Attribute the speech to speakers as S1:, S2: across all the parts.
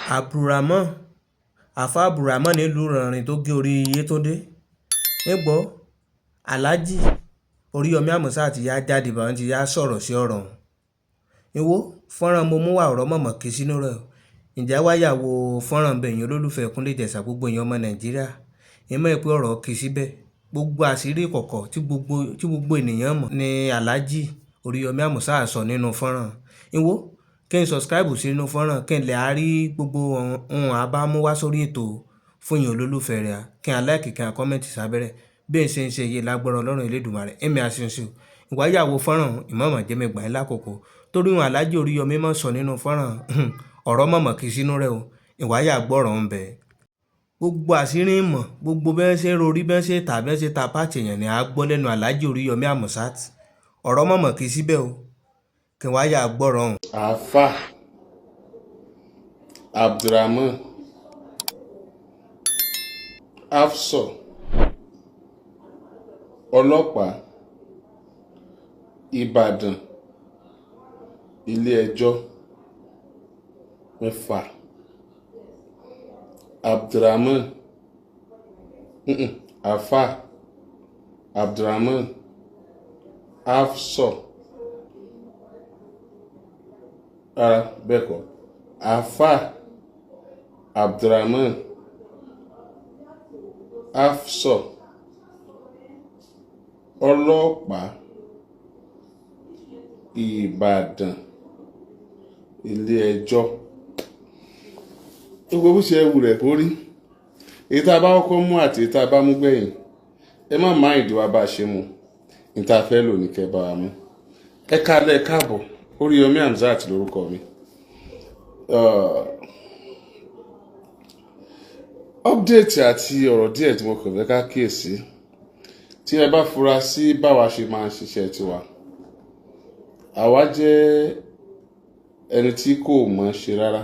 S1: Abdulrahman, Àáfáà Abdulrahman nílùú Ìlọrin tó gé orí Yétúndé nígbọ́. Aláàjì Oríyọmí Hamzat ti yá jáde báwọn ti yá sọ̀rọ̀ sí ọ̀rọ̀ ọ̀hún. Ìwọ fọ́nrán mo mú wá, ọ̀rọ̀ mọ̀mọ́ kí sínú rẹ̀ o. Ǹjẹ́ wáyà wo fọ́nrán bẹ̀yìn olólùfẹ́ Kúnlé Ìjẹ̀ṣà, gbogbo èèyàn ọmọ Nàìjíríà ìmọ̀ ẹ̀ pé ọ̀rọ̀ kì í síbẹ̀. Gbogbo àṣírí ìkọ̀kọ̀ tí gbogbo ènìyàn mọ̀ ní Aláàjì Oríyọmí Hamzat sọ nínú fọ́nrán. Ìwọ kí n subscribe sínú fọ́nrán, kí n lè á rí gbogbo ohun àbámú wá sórí ètò fún ìyẹn olólùfẹ́ rẹ̀, kí n like, kí n comment sábẹ́rẹ́ bí n ṣe ń ṣe yìí. Lágbára Ọlọ́run Elédùmarè, èmi àṣìṣe ìwáyàwó fọ́nrán ìmọ̀ọ́mọ̀ jẹ́mi gbà yín lákòókò torí wọn. Aláàjì Oríyọmí mọ̀ sọ nínú fọ́nrán, ọ̀rọ̀ mọ̀mọ̀ kì í sínú rẹ̀ o. Ìwáyà gbọ́rọ̀ ń bẹ. Gbogbo àṣírí ìmọ̀, gbogbo bí wọ́n ṣe ń rorí, bí wọ́n ṣe tà, bí wọ́n ṣe ta pàtì èèyàn ni a gbọ́ lẹ́nu Aláàjì Oríyọmí Hamzat. Ọ̀rọ̀ mọ̀mọ̀ kì í síbẹ̀ o, kí wáyà gbọ́rọ̀ ọ̀hún.
S2: Àáfà Abdulrahman Hafsọ, ọlọ́pàá Ìbàdàn, ilé-ẹjọ́ mẹ́fà. Abdulrahman, Àáfà Abdulrahman Hafsọ, rárá, bẹ́ẹ̀ kọ́, Àáfà Abdulrahman Hafsọ, ọlọ́pàá Ìbàdàn, ilé-ẹjọ́. Gbogbo bó ṣe wù rẹ̀ kó rí, èyí tá a bá kọ́kọ́ mú àti èyí tá a bá mú gbẹ̀yìn, ẹ má má ìdí wa bá a ṣe mu ní tá a fẹ́ lò ní kẹ́ bá wa mú. Ẹ káalẹ́, káàbọ̀. Oríyọmí Hamzat lórúkọ mi. Update àti ọ̀rọ̀ díẹ̀ tí mo kàn fẹ́ ká kíyèsí, tí ẹ bá fura sí báwa ṣe máa ń ṣiṣẹ́ tiwa, àwa jẹ́ ẹni tí kò mọ̀ ṣe rárá,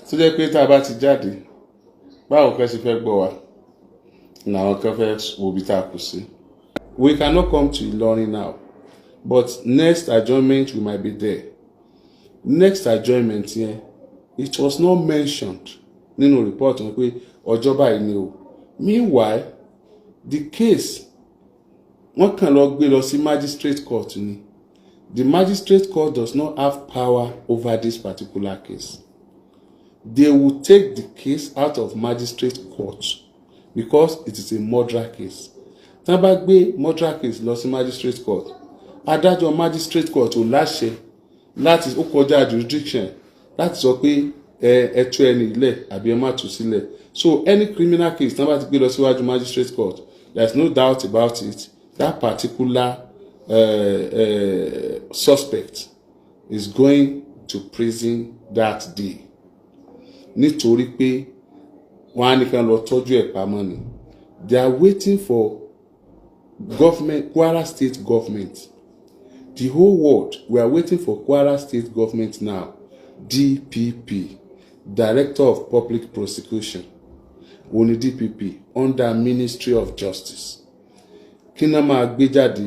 S2: tó jẹ́ pé tá a bá ti jáde, báwo kan ṣe fẹ́ gbọ́ wa làwọn kan fẹ́ wo ibi tá a kù sí. We cannot come to Ilorin now, but next adjournment we might be there. Next adjournment yẹn, it was not mentioned nínú report wọn pé ọjọ́ báyìí ni o. Meanwhile, the case, wọ́n kàn lọ gbé lọ sí magistrate court ni. The magistrate court does not have power over this particular case. They will take the case out of magistrate court because it is a murder case. Tí wọ́n bá gbé murder case lọ sí magistrate court, adájọ́ magistrate court ò láṣẹ láti, ó kọjá jurisdiction láti sọ pé ẹ tú ẹni ilẹ̀ àbí ẹ má tú sílẹ̀. So any criminal case tí wọ́n bá ti gbé lọ síwájú magistrate court, there is no doubt about it, that particular suspect is going to prison that day, nítorí pé wọ́n á nìkan lọ tọ́jú ẹ̀ pamọ́ ni. They are waiting for government, Kwara State government, the whole world, we are waiting for Kwara State government now. DPP, Director of Public Prosecution, òní DPP under Ministry of Justice, kí náà máa gbé jáde?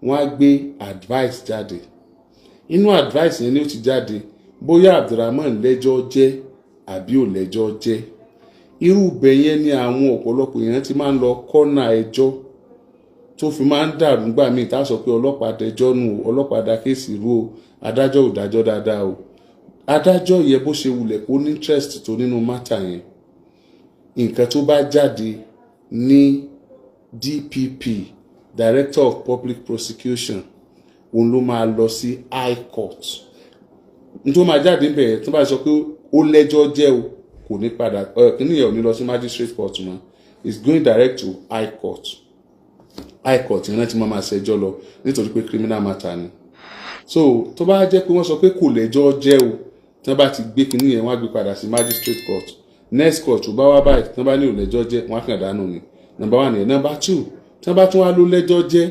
S2: Wọ́n á gbé advice jáde. Inú advice yẹn ni ó ti jáde bóyá Abdulrahman lẹ́jọ́ jẹ́ àbí ò lẹ́jọ́ jẹ́. Irú ibẹ̀ yẹn ni àwọn ọ̀pọ̀lọpọ̀ èèyàn ti máa ń lọ kọ́nà ẹjọ́ tó fi máa ń dàrú gbà míì, tá a sọ pé ọlọ́pàá dẹjọ́ nù o, ọlọ́pàá dá case rú o, adájọ́ ò dájọ́ dáadáa o. Adájọ́ yẹ bó ṣe wulẹ̀ kó ní interest tó nínú matter yẹn, nǹkan tó bá jáde ní DPP, Director of Public Prosecution, òun ló máa lọ sí high court. N tó máa jáde níbẹ̀, tó bá sọ pé ó lẹ́jọ́ jẹ́ o, kò ní padà, kíní yẹn ò ní lọ sí magistrate court mọ́. It's going direct to high court. High court yẹn náà ti máa ṣẹjọ́ lọ, nítorí pé criminal matter ni. So tó bá jẹ́ pé wọ́n sọ pé kò lẹ́jọ́ jẹ́ o, tí wọ́n bá ti gbé kíní yẹn, wọ́n á gbé padà sí magistrate court. Next court tó bá wá báyìí, tí wọ́n bá ní ò lẹ́jọ́ jẹ́, wọ́n á kàn dánù ni. Number one yẹn. Number two, tí wọ́n bá tún wá ló lẹ́jọ́ jẹ́,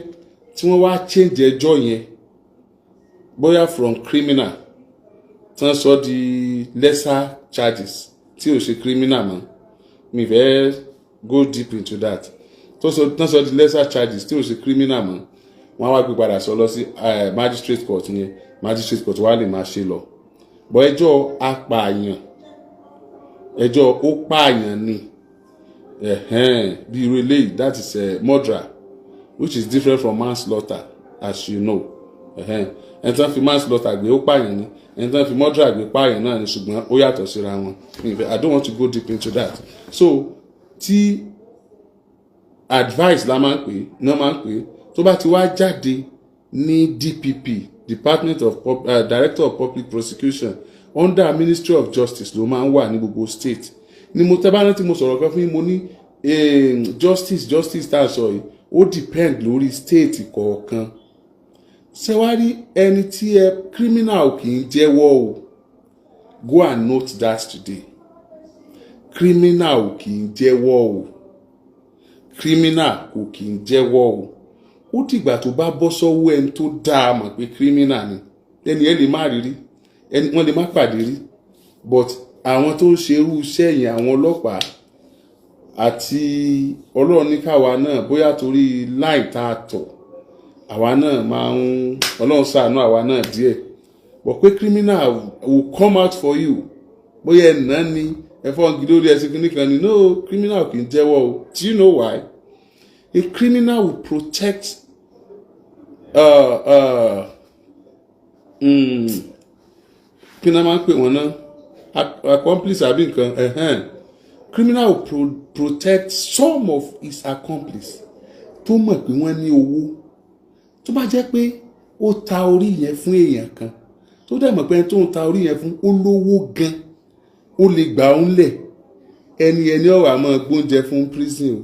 S2: tí wọ́n wá change ẹjọ́ yẹn, bóyá from criminal, tí wọ́n sọ di lesser charges, tí ò ṣe criminal mọ́, mi fẹ́ go deep into that, tó sọ tí wọ́n sọ di lesser charges, tí ò ṣe criminal mọ́, wọ́n á wá gbé padà sọ lọ sí magistrate court yẹn. Magistrate court wá lè máa ṣe lọ bọ́ ẹjọ́ apààyàn. Ẹjọ́ ó pààyàn ni, bí irú eléyìí, that is murder, which is different from manslaughter, as you know. Ẹni tí wọ́n fi manslaughter gbé, ó pààyàn ni. Ẹni tí wọ́n fi murder gbé, pààyàn náà ni, ṣùgbọ́n ó yàtọ̀ síra wọn. I don't want to go deep into that. So tí advice la máa ń pè náà, máa ń pè tó bá ti wá jáde ní DPP, Department of Director of Public Prosecution, under Ministry of Justice ló máa ń wà ní gbogbo state. Ni mo tẹ́ bá rántí, mo sọ̀rọ̀ kan fún yín, mo ní justice tá a sọ yìí, ó depend lórí state kọ̀ọ̀kan. Ṣé wá rí ẹni tí ẹ criminal kì í jẹ́wọ́ o. Go and note that today. Criminal kì í jẹ́wọ́ o. Criminal kò kì í jẹ́wọ́ o. Ó dìgbà tó bá bọ́ sọ́wọ́ ẹni tó dáa mọ̀ pé criminal ni. Ẹni ẹ lè má rí rí ẹni, wọ́n lè má pàdé rí, but àwọn tó ń ṣerú iṣẹ́ yẹn, àwọn ọlọ́pàá àti Ọlọ́run ní káwa náà, bóyá torí láì tá a tọ̀, àwa náà máa ń, Ọlọ́run ṣàánú àwa náà díẹ̀, but pé criminal will come out for you, bóyá ẹ̀ náà ni ẹ̀fọ́ gidi lórí ẹsẹ̀ kìíní kan ni. No, criminal kì í jẹ́wọ́ o. Do you know why? A criminal will protect kí ni a máa ń pè wọ́n náà, accomplice àbí nǹkan. Criminal will protect some of his accomplice tó mọ̀ pé wọ́n ní owó. Tó bá jẹ́ pé ó ta orí yẹn fún èèyàn kan tó dẹ̀ mọ̀ pé ẹni tó ń ta orí yẹn fún, ó lówó gan, ó lè gbà ó ńlẹ̀, ẹni ọ̀rọ̀ àmọ́ gbóúnjẹ fún prison o.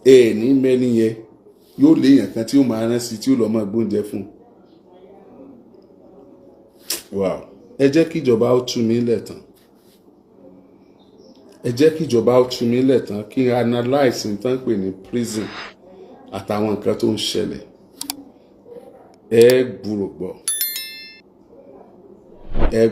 S2: Ẹ ní mẹ́ni yẹn yóò léèyàn kan tí ó máa rán sí tí ó lọ́ máa gbóúnjẹ fún. Wow, ẹ jẹ́ kí ìjọba ó tú mi lẹ̀ tán. Ẹ jẹ́ kí ìjọba ó tú mi lẹ̀ tán, kí n analyse nǹkan pè ní prison àtàwọn nǹkan tó ń ṣẹlẹ̀. Ẹ gbúrò gbọ́ ẹ.